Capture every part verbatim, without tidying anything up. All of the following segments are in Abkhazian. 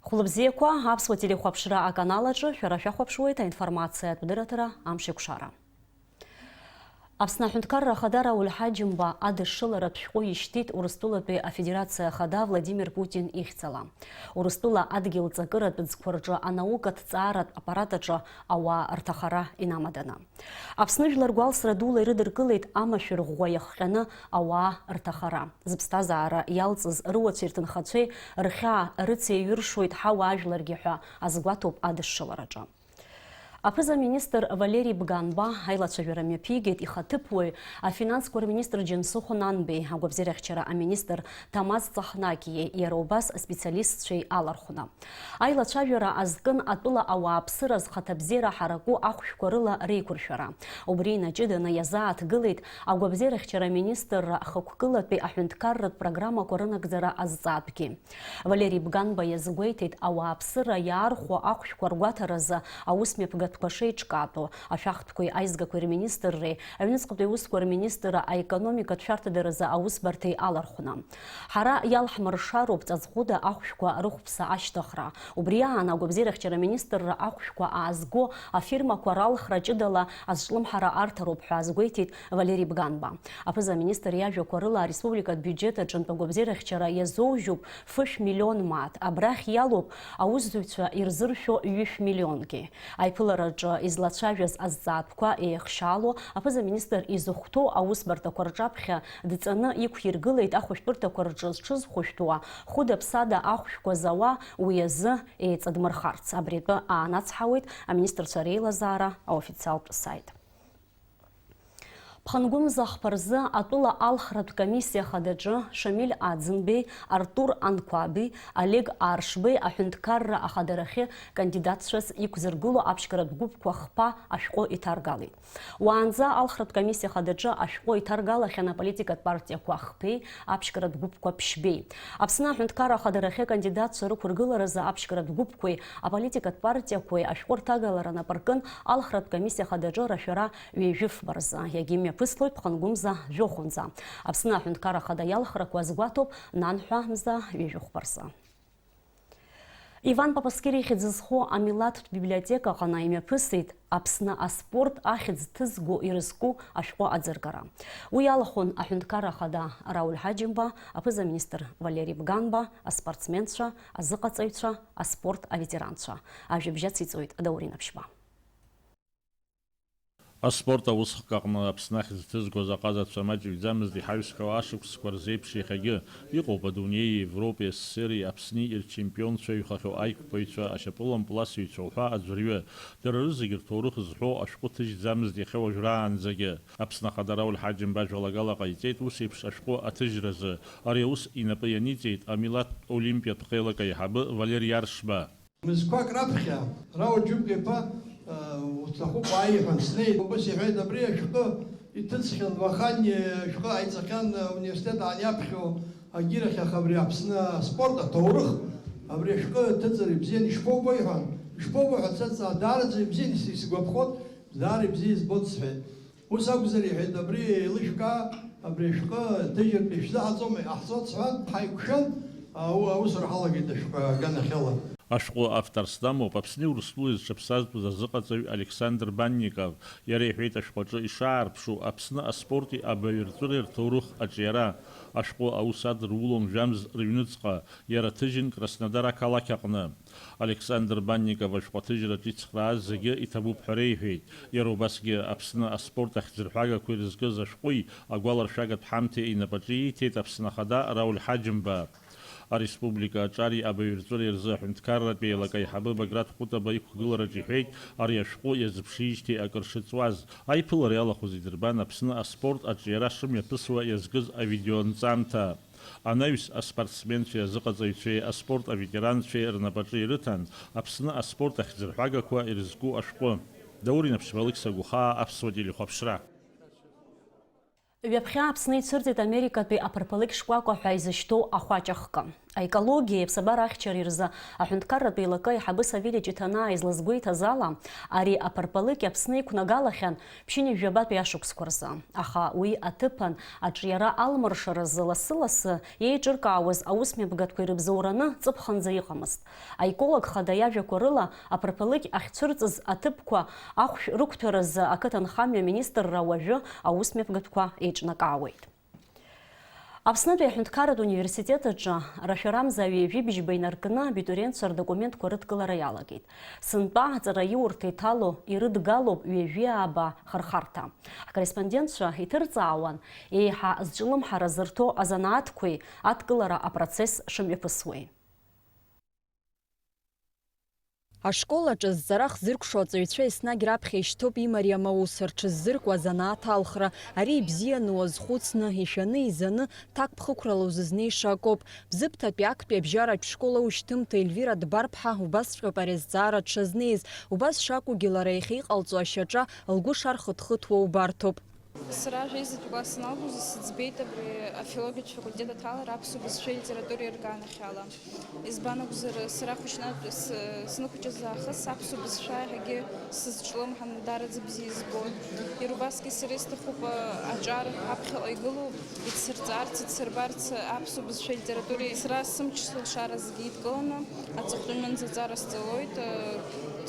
Хәлыбзиақәа, аԥсуа телехәаԥшра аканал аҿы шәара шәахәаԥшуеит аинформациатә дырраҭара Амшеикәшара. Аԥсны Аҳәынҭқарра Ахада Рауль Ҳаџьымба адышшыларатә шәҟәы ишьҭит Урыстәылатәи Афедерациа Ахада Владимир Путин ихьӡала. Урыстәыла адгьыл ҵакыратә ӡқәа рҿы анаукатә ҵааратә аппарат аҿы ауаа рҭахара инамаданы. Аԥсны жәлар гәалсра дула ирыдыркылеит амашәыр ӷәӷәа иахҟьаны ауаа рҭахара. Зыԥсҭазаара иалҵыз рыуацәеи рҭынхацәеи рхьаа рыцеиҩыршоит ҳауаажәларгьы ҳәа азгәаҭоуп адышшылараҿы. Аԥыза-министр Валери Бганба аилацәажәара мҩаԥигеит ихаҭыԥуаҩ, афинансқәа рминистр Џьансыхә Нанбеи, агәабзиарахьчара аминистр Ҭамаз Ҵаҳнагиеи иара убас специалистцәеи алархәны. Аилацәажәара азкын атәыла ауааԥсыра зхаҭабзиара ҳараку ахәшәқәа рыла реиқәыршәара. Убри инаҷыданы иазааҭгылеит агәабзиарахьчара аминистрра ахықәкылатәи аҳәынҭқарратә программақәа рынагӡара азҵаатәгьы. Валери Бганба иазгәеиҭеит, ауааԥсыра иаархәо ахәшәқәа ргәаҭаразы аусмҩаԥгатәқәа шеиҿкаатәу, ашәахтәқәеи аизгақәеи рминистрреи, аҩныҵҟатәи аусқәа рминистрра аекономикатә шәарҭадаразы аусбарҭеи алархәны. Ҳара иалҳмыршароуп ҵаҵӷәыда ахәшәқәа рыхәԥса ашьҭыхра. Убри аан агәабзиарахьчара аминистрра ахәшәқәа аазго афирмақәа ралхра ҷыдала азҿлымҳара арҭароуп ҳәа азгәеиҭеит Валери Бганба. Аԥыза-министр иажәақәа рыла, ареспубликатә биуџьет аҿынтә агәабзиарахьчара иазоужьуп фышә миллион мааҭ, абрахь иалоуп аусзуҩцәа ирзыршәо ҩышә миллионгьы. Аиԥылараҿы излацәажәаз азҵаатәқәа еихшьаало, аԥыза-министр изыхәҭоу аусбарҭақәа рҿаԥхьа дҵаны иқәиргылеит ахәышәтәырҭақәа рҿы зҽызхәышәтәуа, хәыда-ԥсада ахәшәқәа зауа, уи азы еиҵадмырхарц. Абри атәы аанацҳауеит аминистрцәа реилазаара аофициалтә саит. Ԥхынгәымза хԥа рзы атәыла алхратә комиссиа хадаҿы Шамиль Аӡынбеи, Артур Анқәаби, Олег Аршбеи аҳәынҭқарра ахадарахьы кандидатцәас иқәзыргыло аԥшьгаратә гәыԥқәа хԥа ашәҟәы иҭаргалеит. Уаанӡа алхратә комиссиа хадаҿы ашәҟәы иҭаргалахьан аполитикатә партиақәа хԥеи аԥшьгаратә гәыԥқәа ԥшьбеи. Аԥсны аҳәынҭқарра ахадарахьы акандидатцәа рықәыргыларазы аԥшьгаратә гәыԥқәеи аполитикатә партиақәеи ашәҟәы рҭагала ранапы ркын алхратә комиссиа хадаҿы рашәара ҩажәи фба рзы, иагьымҩаԥыслоит ԥхынгәымза жәохәынӡа. Аԥсны аҳәынҭқарра ахада иалхрақәа азгәаҭоуп нанҳәа мза ҩажәи хәба рзы. Иван Папаскир ихьӡ зху амилаҭтә библиотека аҟны имҩаԥысит Аԥсны аспорт ахьӡ ҭызго ирызку ашәҟәы аӡыргара. Уи иалахәын аҳәынҭқарра ахада Рауль Ҳаџьымба, аԥыза-министр Валери Бганба, аспортсменцәа, азыҟаҵаҩцәа, аспорт аветеранцәа. Ажәабжь ациҵоит Даур Инаԥшьба. Аспорт аусхк аҟны Аԥсны ахьӡ ҭызгоз аҟазацәа маҷҩӡамызт иҳаҩсхьоу ашықәсқәа рзеиԥш иахьагьы. Иҟоуп адунеи, Европеи, СССР-и, Аԥсни ирчемпионцәа иҩхахьоу аиқәԥаҩцәа, ашьапылампыласыҩцәа уҳәа аӡәырҩы. Дара рызегьы рҭоурых зҳәо ашәҟәы ҭыжьӡамызт иахьа уажәраанӡагьы. Аԥсны Ахада Рауль Ҳаџьымба ажәалагала ҟаиҵеит ус еиԥш ашәҟәы аҭыжьразы. Ари аус инапы ианиҵеит амилаҭтә олимпиатә хеилак аиҳабы Валери Аршба. Мызқәак раԥхьа Рауль Џьымка-иԥа, э, уҭахуп уааи иҳәан снеит. Убыс иҳәеит, абри ашәҟәы иҭыҵхьан Вахани, ашәҟәы ҟаиҵахьан, э, университет аан иаԥхьо агьирахь, аха абри Аԥсны аспорт аҭоурых абри ашәҟәы аҭыҵра ибзиан, ишԥоубо иҳәан. Ишԥоубо ҳәа сацҵаа, даараӡа ибзиан, ис-, исгәаԥхоит, даара ибзиа избоит сҳәеит. Ус акәзар, иҳәеит, абри еилышәкаа, абри ашәҟәы ҭыжьыртә ишәзыҟаҵома, иҟаҳҵоит сҳәан, ҳаиқәшәан, ау-, аусура ҳалагеит ашәҟәы аганахьала. Ашәҟәы авторс дамоуп Аԥсни Урыстәылеи зҽаԥсазтәыз азыҟаҵаҩ Александр Банников. Иара иҳәеит ашәҟәаҿы ишаарԥшу Аԥсны аспорти абаҩрҵәыреи рҭоурых аҿиара. Ашәҟәы аус адырулон жәамз рыҩныҵҟа, иара ҭыжьын Краснодар ақалақь аҟны. Александр Банников ашәҟәы аҭыжьраҿы ицхрааз зегьы иҭабуп ҳәа реиҳәеит. Иара убасгьы Аԥсны аспорт ахьӡырҳәагақәа ирызкыз ашәҟәи агәаларшәагатә ҳамҭеи инапаҿы ииҭеит Аԥсны Ахада Рауль Ҳаџьымба. Ареспублика аҿари абаҩрҵәыреи рзы аҳәынҭқарратә еилак аиҳабы Баграт Ҟәытаба иқәгылараҿ иҳәеит, ари ашәҟәы иазыԥшижьҭеи акыр шыҵуаз. Аиԥылара иалахәыз идырбан Аԥсны аспорт аҿиара шымҩаԥысуа иазкыз авидеонҵамҭа. Анаҩс аспортсменцәеи азыҟаҵаҩцәеи аспорт аветеранцәеи рнапаҿы ирыҭан Аԥсны аспорт ахьӡырҳәагақәа ирызку ашәҟәы. Даур Инаԥшьба, Алықьса Гәхаа, Аԥсуа телехәаԥшра. Ҩаԥхьа Аԥсны ицәырҵит Америкатәи аԥырԥалыкь шкәакәа ҳәа изышьҭоу ахәаҷ ахкы. Аекологиеи аԥсабара ахьчареи рзы аҳәынҭқарратә еилакы аиҳабы Савелий Ҷыҭанаа излазгәеиҭаз ала, ари аԥырпалыкь Аԥсны иқәнагалахьан ԥшьынҩажәи жәабатәи ашықәсқәа рзы. Аха уи аҭыԥан аҿиара алмыршаразы лассы-лассы еиҿыркаауаз аусмҩаԥгатәқәа ирыбзоураны ҵыԥхынӡа иҟамызт. Аеколог хада иажәақәа рыла, аԥырпалыкь ахьцәырҵыз аҭыԥқәа ахәшә рықәҭәаразы ақыҭанхамҩа аминистрра уажәы аусмҩаԥгатәқәа еиҿнакаауеит. Аԥснытәи аҳәынҭқарратә университет аҿы рашәарамза ҩажәи бжьба инаркны абитуриентцәа рдокументқәа рыдкылара иалагеит. Сынтәа аҵараиурҭа иҭало ирыдгалоуп ҩажәи ааба хырхарҭа. Ҳкорреспондентцәа иҭырҵаауан еиҳа зҿлымҳара зырҭо азанааҭқәеи адкылара апроцесс шымҩаԥысуеи. Ашкол аҿы зҵара хзыркәшо аҵаҩцәа еснагь раԥхьа ишьҭоуп имариам аус, рҽыззыркуа азанааҭ алхра. Ари ибзианы уазхәыцны, ишәаны, изаны, ҭакԥхықәрала узызнеиша акоуп. Бзыԥҭатәи актәи абжьаратә школ аушьҭымҭа Ельвира Дбарԥҳа убасҵәҟьоуп ари азҵаара дшазнеиз. Убас шакәугьы, лара иахьа иҟалҵо ашьаҿа лгәы шархыҭхыҭуа убарҭоуп. Сара жәеизатәи класс саналгоз, исыӡбеит абри афилологиатә факультет аҭалара аԥсуа бызшәеи литературеи рганахьала. Избан акәзар, сара хәыҷнатә с-, снықәыҷыз аахыс аԥсуа бызшәа иаҳагьы сызҿлымҳан, даараӡа бзиа избон. Иара убасгьы сара исҭахуп, а, аҿар аԥхьаҟа игылоу ицырҵарц, ицырбарц аԥсуа бызшәеи литературеи. Сара сымч-сылшара зегьы идкыланы аҵыхәтәанынӡа аҵара сҵалоит, а,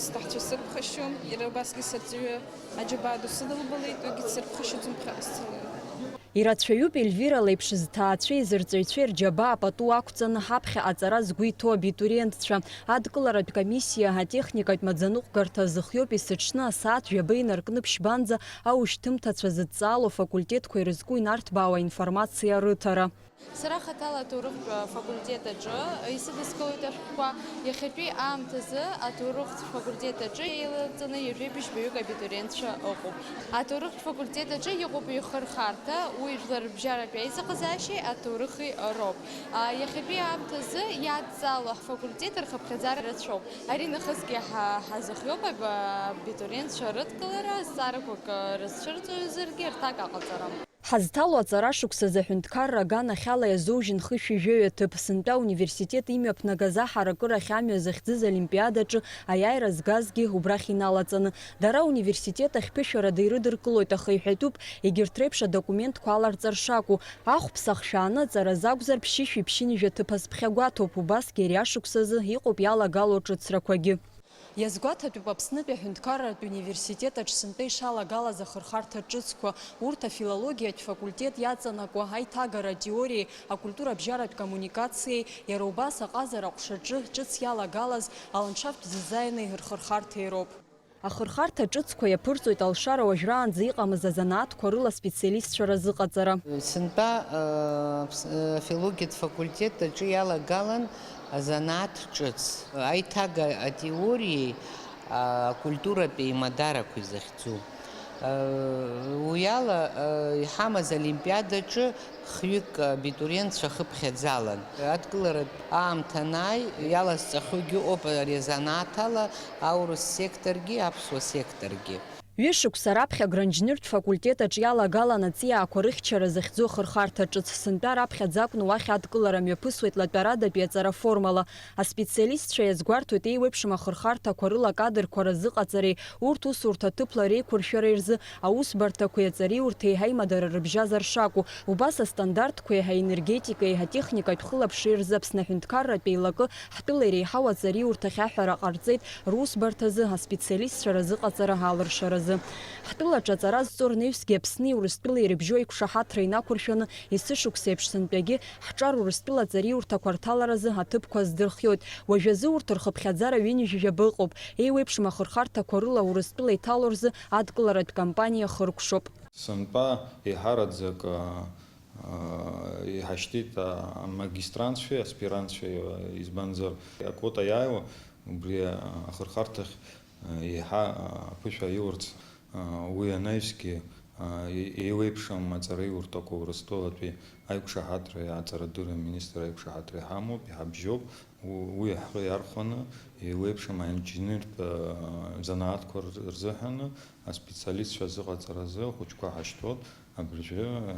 сҭаацәа сырԥхашьо. Иара убасгьы сырҵаҩы Аџьабаа ду сыдылбалеит, уигьы дсырԥхашьаӡом, ԥхьаҟа сцалоит. Ирацәаҩуп Ельвира леиԥш зҭаацәеи зырҵаҩцәеи рџьабаа пату ақәҵаны ҳаԥхьаҟа аҵара згәы иҭоу абитуриентцәа. Адкыларатә комиссиа атехникатә маӡаныҟәгарҭа зыхиоуп есыҽны асааҭ жәаба инаркны ԥшьбанӡа аушьҭымҭацәа зыдҵаало афакультетқәа ирызку инарҭбаауа аинформациа рыҭара. Сара хаҭала аҭоурыхтә факультет аҿы исыдыскылоит ашәҟәқәа. Иахьатәи аамҭазы аҭоурыхтә факультет аҿы еилаҵаны ҩажәи бжьбаҩык абитуриентцәа ыҟоуп. Аҭоурыхтә факультет аҿы иҟоуп ҩ-хырхарҭа, уи жәларбжьаратәи аизыҟазаашьеи аҭоурыхи роуп. А, иахьатәи аамҭазы иадҵало ҳфакультет рхыԥхьаӡара рацәоуп. Ари нахысгьы ҳа-, ҳазыхиоуп аб-, абитуриентцәа рыдкылара, зҵаарақәак рызцәырҵуазаргьы рҭак аҟаҵара. Ҳазҭало аҵара шықәсазы аҳәынҭқарра аганахьала иазоужьын хышәи жәаҩа ҭыԥ. Сынтәа ауниверситет имҩаԥнагаз аҳаракырахь амҩа зыхьӡыз олимпиадаҿы аиааира згазгьы убрахь иналаҵаны. Дара ауниверситет ахь ԥышәарада ирыдыркылоит, аха иҳәатәуп, егьырҭ реиԥш адокументқәа аларҵар шакәу. Ахәԥса ахшәааны аҵаразы акәзар, ԥшьышәи ԥшьынҩажәи ҭыԥ азԥхьагәаҭоуп, убасгьы ари ашықәсазы иҟоуп иалагало ҿыцрақәагьы. Иазгәаҭатәуп Аԥснытәи аҳәынҭқарратә университет аҿы сынтәа ишалагалаз ахырхарҭа ҿыцқәа. Урҭ афилологиатә факультет иаҵанакуа аиҭагара атеориеи акультурабжьаратә коммуникациеи, иара убас аҟазара аҟәшаҿы ҿыц иалагалаз аландшафттә дизаини рхырхарҭеи роуп. Ахырхарҭа ҿыцқәа иаԥырҵоит алшара уажәраанӡа иҟамыз азанааҭқәа рыла специалистцәа разыҟаҵара. Сынтәа, э, ԥс-, э, афилологиатә факультет аҿы иалагалан азанааҭ ҿыц, аиҭага атеориеи акультуратә еимадарақәеи захьӡу. Э, уи ала, э, иҳамаз олимпиадаҿы хҩык абитуриентцәа хыԥхьаӡалан. Адкыларатә аамҭа анааи, иалазҵахьоугьы ыҟоуп ари азанааҭ ала аурыс секторгьы, аԥсуа секторгьы. Ҩышықәса раԥхьа агранџьныртә факультет аҿы иалагалан аҵиаақәа рыхьчара захьӡу ахырхарҭа ҿыц. Сынтәа раԥхьаӡа акәны уахь адкылара мҩаԥысуеит латәарадатәи аҵара формала. Аспециалистцәа иазгәарҭоит еиуеиԥшым ахырхарҭақәа рыла акадрқәа разыҟаҵареи, урҭ усурҭа ҭыԥла реиқәыршәареи рзы аусбарҭақәеи аҵареиурҭеи еиҳа имадара рыбжьазар шакәу. Убас астандартқәеи аенергетикеи атехникатә хылаԥшреи рзы Аԥсны аҳәынҭқарратә еилакы ҳтәыла иреиҳау аҵареиурҭахь аҳәара ҟарҵеит русбарҭазы аспециалистцәа разыҟаҵара алыршаразы. Ҳтәылаҿы аҵара зҵо рнаҩсгьы Аԥсни Урыстәылеи ирыбжьоу аиқәшаҳаҭра инақәыршәаны, есышықәса еиԥш сынтәагьы ҳҿар Урыстәыла аҵареиурҭақәа рҭаларазы аҭыԥқәа аздырхиоит. Уажәазы урҭ рхыԥхьаӡара ҩынҩажәи жәаба ыҟоуп. Еиуеиԥшым ахырхарҭақәа рыла Урыстәыла иҭало рзы адкыларатә кампаниа хыркәшоуп. Сынтәа еиҳараӡак, а, а, иҳашьҭит, а, амагистранцәеи аспирантцәеи, а, избанзар, аквота иааиуа, убри, а, ахырхарҭахь, а, еиҳа, а, аԥышәа аиурц, а, уи анаҩсгьы, а, е-, еиуеиԥшым аҵараиурҭақәа Урыстәылатәи аиқәшаҳаҭра, аҵарадырра аминистр аиқәшаҳаҭра иҳамоуп, иҳабжьоуп. У-, уи ҳхы иархәаны, еиуеиԥшым аинженертә, а, занааҭқәа рзыҳәаны аспециалистцәа азыҟаҵаразы ахәыҷқәа ҳашьҭоуп. Абыржәы, э,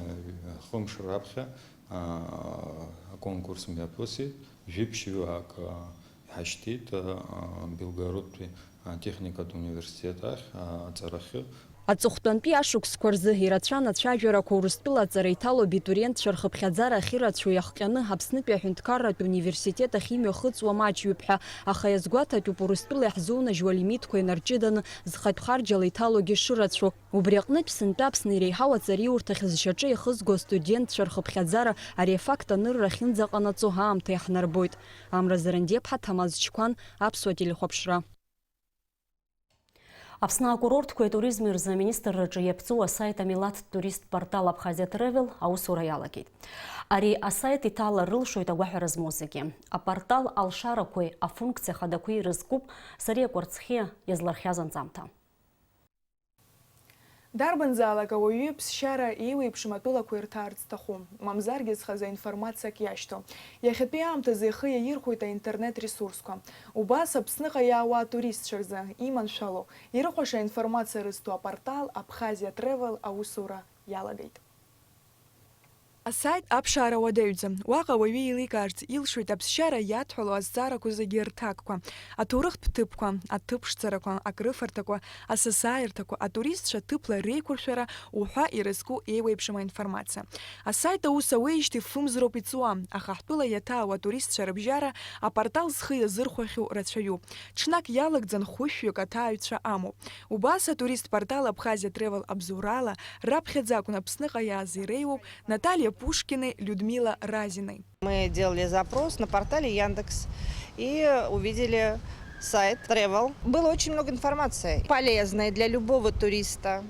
хымш раԥхьа, а, аконкурс мҩаԥысит, жәиԥшьҩык, а, иҳашьҭит, а, а, Белгородтәи атехникатә университет ахь, а, аҵарахьы. Аҵыхәтәантәи ашықәсқәа рзы ирацәан ацәажәарақәа Урыстәыла аҵара иҭало абитуриентцәа рхыԥхьаӡара ахьырацәоу иахҟьаны Аԥснытәи аҳәынҭқарратә университет ахь имҩахыҵуа маҷҩуп ҳәа, аха иазгәаҭатәуп Урыстәыла иаҳзунажьуа алимитқәа инарҷыданы зхатә харџьала иҭалогьы шырацәоу. Убри аҟнытә, сынтәа Аԥсны иреиҳау аҵариурҭахь зшьаҿа ихызго астудентцәа рхыԥхьаӡара ари афакт анырра ахьынӡаҟанаҵо аамҭа иаҳнарбоит. Амра Зарандиаԥҳа, Ҭамаз Чқәан, Аԥсуа телехәаԥшра. Аԥсны акурортқәеи атуризми рзы аминистрраҿы иаԥҵоу асайт Амилаҭ турист портал Абхазиа Тревел аусура иалагеит. Ари асайт иҭалар рылшоит агәаҳәара змоу зегьы. Апортал алшарақәеи афункциа хадақәеи ирызкуп Сариа Кәарцхиа иазлырхиаз анҵамҭа. Дарбанзаалак ауаҩы иԥсшьара еиуеиԥшым атәылақәа ирҭаарц зҭаху, мамзаргьы зхазы информациак иашьҭоу. Иахьатәи аамҭазы ихы иаирхәоит аинтернет ресурсқәа. Убас Аԥсныҟа иаауа атуристцәа рзы иманшәалоу, ирыхәаша аинформациа рызҭо апортал Абхазиа Тревел аусура иалагеит. Асайт аԥшаара уадаҩӡам. Уаҟа ауаҩы еиликаарц илшоит аԥсшьара иадҳәалоу азҵаарақәа зегьы рҭакқәа, аҭоурыхтә ҭыԥқәа, аҭыԥшӡарақәа, акрыфарҭақәа, асасааирҭақәа, атуристцәа ҭыԥла реиқәыршәара уҳәа ирызку еиуеиԥшым аинформациа. Асайт аус ауеижьҭеи фымзроуп иҵуа, аха ҳтәыла иаҭаау атуристцәа рыбжьара апортал зхы иазырхәахьоу рацәаҩуп. Ҽнак иалагӡан хәышәҩык аҭааҩцәа амоуп. Убас атурист портал Абхазиа Тревел абзоурала раԥхьаӡа акәын Аԥсныҟа иааз иреиуоуп Наталья Пушкинеи Людмила Разинеи. Мы делали запрос на портале Яндекс и увидели сайт Travel. Было очень много информации, полезной для любого туриста,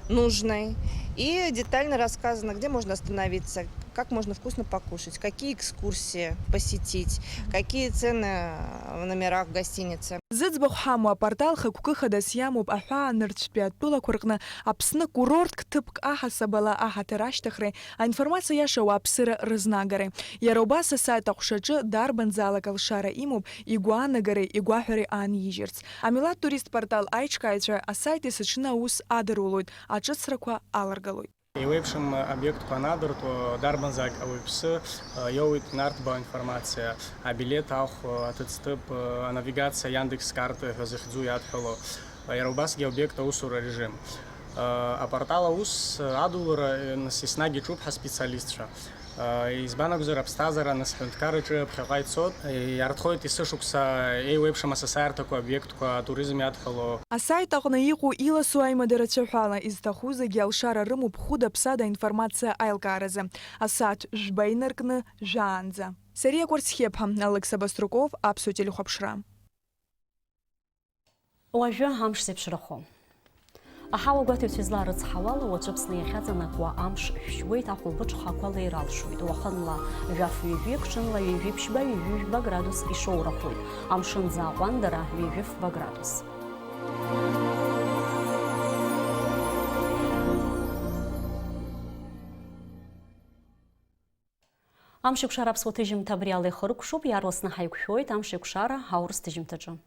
нужной. И детально рассказано, где можно остановиться, как можно вкусно покушать, какие экскурсии посетить, какие цены в номерах в гостинице. Зыӡбахә ҳамоу апортал хықәкы хадас иамоуп аҳәаанырцәтәи атәылақәа рҟны Аԥсны курортк ҭыԥк аҳасабала аҳаҭыр ашьҭыхреи аинформациа иаша ауааԥсыра рызнагареи. Иара убас асайт аҟәшаҿы дарбанзаалак алшара имоуп игәаанагареи игәаҳәареи аанижьырц. Амилаҭ турист портал аиҿкааҩцәа асайт есыҽны аус адырулоит, аҿыцрақәа аларгалоит. Еиуеиԥшым обиектқәа анадыртәо, дарбанзаалак ауаҩԥсы, э, иоуеит нарҭба информациа, абилеҭ ахә, э, аҭыӡҭыԥ, э, анавигациа, Яндекс карты ҳәа зыхьӡу иадҳәало, э, иара убасгьы аобиект аусура арежим. Э, апортал аус, э, адулара, э, нас еснагь иҿуп ҳаспециалистцәа. Э, избан акәзар, аԥсҭазаара нас ҳҳәынҭқарраҿы ԥхьаҟа ицоит, э, иарҭоит есышықәса еиуеиԥшым асасааирҭақәа, обиектқәа, атуризм иадҳәало. Асайт аҟны иҟоу иласу аимадара цәаҳәала, изҭаху зегьы алшара рымоуп хәыда-ԥсада аинформациа аилкааразы, асааҭ жәба инаркны жәаанӡа. Сариа Кәарцхиаԥҳа, Алекса Баструков, Аԥсуа телехәаԥшра. Уажәы амш зеиԥшрахо. Аҳауа гәаҭаҩцәа излаарыцҳауала, уаҵәы Аԥсны иахьаҵанакуа амш шәшьуеит, ахәылбыҽхақәа леира алшоит. Уахынла жәаф-ҩажәик, ҽынла ҩажәи ԥшьба, ҩажәи жәба градус ишоурахоит. Амшын аӡы аҟәандара ҩажәи фба градус. Амшеикәшара аԥсуа ҭыжьымҭа абри ала ихыркәшоуп, иаарласны ҳаиқәшәоит амшеикәшара аурыс ҭыжьымҭаҿы.